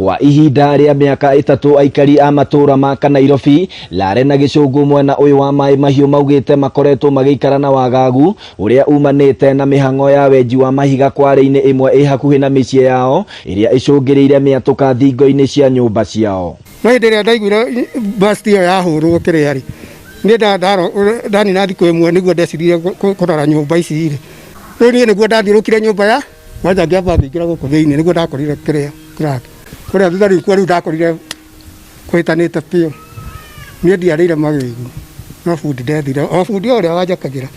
Kwa ihinda rĩa mĩaka 3 aikari a matũra ma Kanairobi, Lare na Gĩcũngũ mwena ũyũ wa Maĩ Mahiũ maugĩte makoretwo magĩikara na wagagu ũrĩa umanĩte na mĩhang'o ya wenji wa mahiga kware-inĩ ĩmwe ĩ hakuhĩ na mĩciĩ yao ĩrĩa ĩcũngĩrĩire mĩatũka thingo-inĩ cia nyũmba ciao. No hĩndĩ ĩrĩa ndaiguire burst ĩyo yahũrwo kĩrĩa rĩ, niĩ ndanina thikũ ĩmwe nĩguo ndeciririe kũrora nyũmba ici rĩ. Rĩu niĩ nĩguo ndathiũrũkire nyũmba ya kwanja ngĩamba ngĩingĩra gũkũ thĩinĩ nĩguo ndakorire kĩrĩa crack. Kũrĩa thutha rĩu kuo rĩu ndakorire kũhĩtanĩte biũ. Niĩ ndiarĩire magego no bundi ndethire o bundi o ũrĩa wanjakagĩra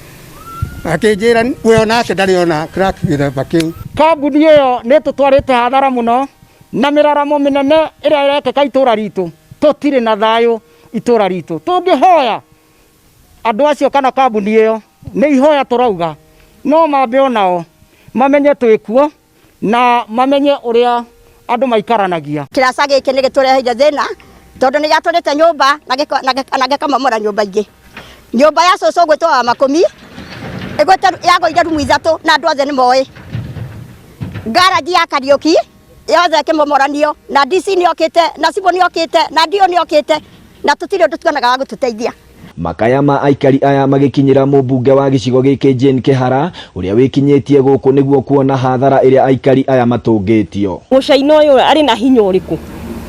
akĩnjĩra we onake ndarĩ ona crack gĩthemba kĩu. Kambuni ĩyo nĩ ĩtũtwarĩte hathara mũno na mĩraramo mĩnene ĩrĩa ĩrekĩka itũra ritũ. Tũtirĩ na thayũ itũra ritũ. Tũngĩhoya andũ acio kana kambuni ĩyo nĩ ihoya tũrauga no mambe onao mamenye twĩkuo na mamenye ũrĩa andũ maikaranagia. Kĩraca gĩkĩ nĩ gĩtũreheire thĩna tondũ nĩ gĩatũrĩte nyũmba na gĩkamomora nyũmba ingĩ. Nyũmba ya cũcũ gwĩtwo wa Makũmi yagũire rumu 3 na andũ othe nĩ moĩ. Ngaraji ya Kariũki yothe ĩkĩmomoranio na DC nĩ okĩte na cibũ nĩ okĩte na DO nĩ okĩte na tũtirĩ ũndũ tuonaga wa gũtũteithia. Makaya ma aikari aya magĩkinyĩra mũmbunge wa gĩcigo gĩkĩ Jane Kĩhara ũrĩa wĩkinyĩtie gũkũ nĩguo kuona hathara ĩrĩa aikari aya matũngĩtio. Mũcaina ũyũ arĩ na hinya ũrĩkũ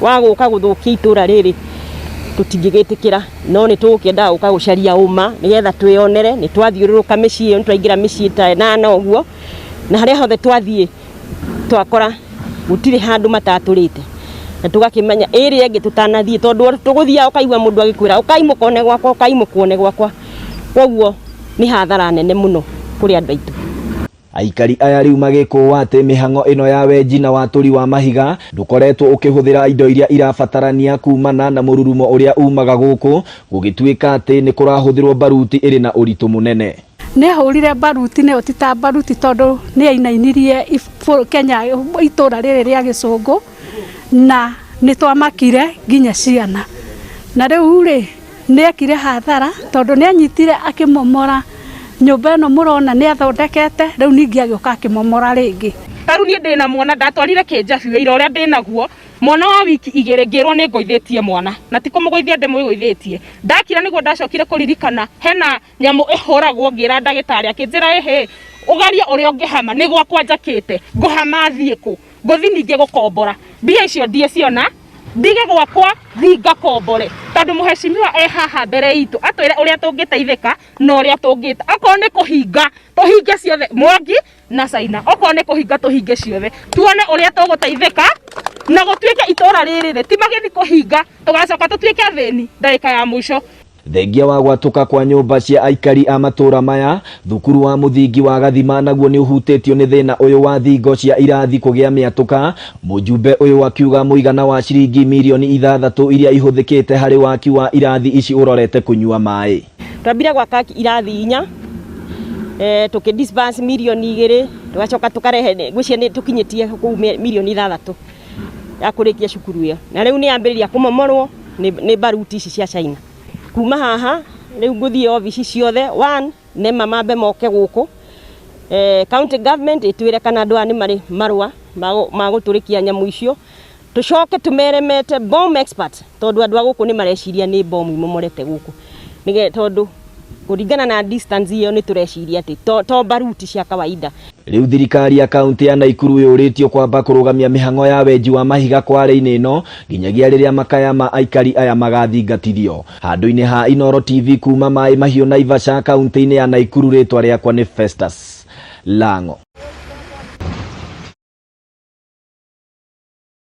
wa gũka gũthũkia itũra rĩrĩ tũtingĩgĩtĩkĩra, no nĩ tũgũkĩendaga gũka gũcaria ũma nĩgetha twĩyonere. Nĩ twathiũrũrũka mĩciĩ ĩyo, nĩ twaingĩra mĩciĩ ta ĩnana ũguo, na harĩa hothe twathiĩ twakora gũtirĩ handũ matatũrĩte, na tũgakĩmenya ĩrĩa ĩngĩ tũtanathiĩ, tondũ tũgũthiaga ũkaigua mũndũ agĩkwĩra ũkai mũkone gwakwa, ũkai mũkuone gwakwa. Koguo nĩ hathara nene mũno kũrĩ andũ aitũ. Aikari aya rĩu magĩkũũa atĩ mĩhang'o ĩno ya wenji na watũri wa mahiga ndũkoretwo ũkĩhũthĩra indo iria irabatarania kumana na mũrurumo ũrĩa umaga gũkũ, gũgĩtuĩka atĩ nĩ kũrahũthĩrwo baruti ĩrĩ na ũritũ mũnene. Nĩ ahũrire baruti nayo ti ta baruti tondũ nĩ ainainirie Kenya itũra rĩrĩ rĩa Gĩcũngũ na nĩ twamakire nginya ciana. Na rĩu rĩ nĩ ekire hathara tondũ nĩ anyitire akĩmomora nyũmba ĩno mũrona nĩ athondekete, rĩu ningĩ agĩũka akĩmomora rĩngĩ. Ta rĩu niĩ ndĩna mwana ndatwarire kĩnjabi wĩira ũrĩa ndĩnaguo, mwana wa wiki 2 ngĩrwo nĩ ngũithĩtie mwana na ti kũmũgũithia ndĩmũgũithĩtie. Ndakira nĩguo ndacokire kũririkana hena nyamũ ĩhũragwo, ngĩra ndagĩtarĩ akĩnjĩra ĩhĩ ũgarie ũrĩa ũngĩhama nĩ gwakwa njakĩte, ngũhama thiĩ kũ? Ngũthi ningĩ gũkombora mbia icio ndiĩciona, ndige gwakwa thi ngakombore, tondũ mũheshimiwa e haha mbere itũ atwĩre ũrĩa tũngĩteithĩka na ũrĩa tũngĩta. Okorwo nĩ kũhinga tũhinge ciothe Mwangi na Caina, okorwo nĩ kũhinga tũhinge ciothe, tuone ũrĩa tũgũteithĩka na gũtuĩke itũra rĩrĩ rĩ ti magĩthi kũhinga tũgacoka tũtuĩke athĩni ndagĩka ya mũico. Thengia wa gwatũka kwa nyũmba cia aikari a matũra maya, thukuru wa mũthingi wa Gathima naguo nĩ ũhutĩtio nĩ thĩna ũyũ wa thingo cia irathi kũgĩa mĩatũka. Mũjumbe ũyũ akiuga mũigana wa ciringi mirioni 6 iria ihũthĩkĩte harĩ waki wa irathi ici ũrorete kũnyua maĩ. Twambire gwaka irathi 4, tũkĩ disburse mirioni 2, tũgacoka tũkarehe, ngwĩciria nĩ tũkinyĩtie kũu mirioni 6 ya kũrĩkia cukuru ĩyo. Na rĩu nĩ yambĩrĩria kũmomorwo nĩ baruti ici cia China. Kuma haha rĩu ngũthiĩ obici ciothe, one nema mambe moke gũkũ, county government ĩtwĩre kana andũ aya nĩ marĩ marũa ma gũtũrĩkia nyamũ icio, tũcoke tũmere mete bomb expert, tondũ andũ a gũkũ nĩ mareciria nĩ bomu imomorete gũkũ, tondũ kũringana na distance ĩyo nĩ tũreciria atĩ to baruti cia kawaida. Rĩu thirikari ya kaunti ya Naikuru yũrĩtio kwamba kũrũgamia mĩhang'o ya wenji wa mahiga kware-inĩ ĩno nginyagia rĩrĩa makaya ma aikari aya magathingatithio. Handũ-inĩ ha Inooro TV kuma Maĩ Mahiũ Naivasha kaunti-inĩ ya Naikuru, rĩtwa rĩakwa nĩ Festus Lang'o.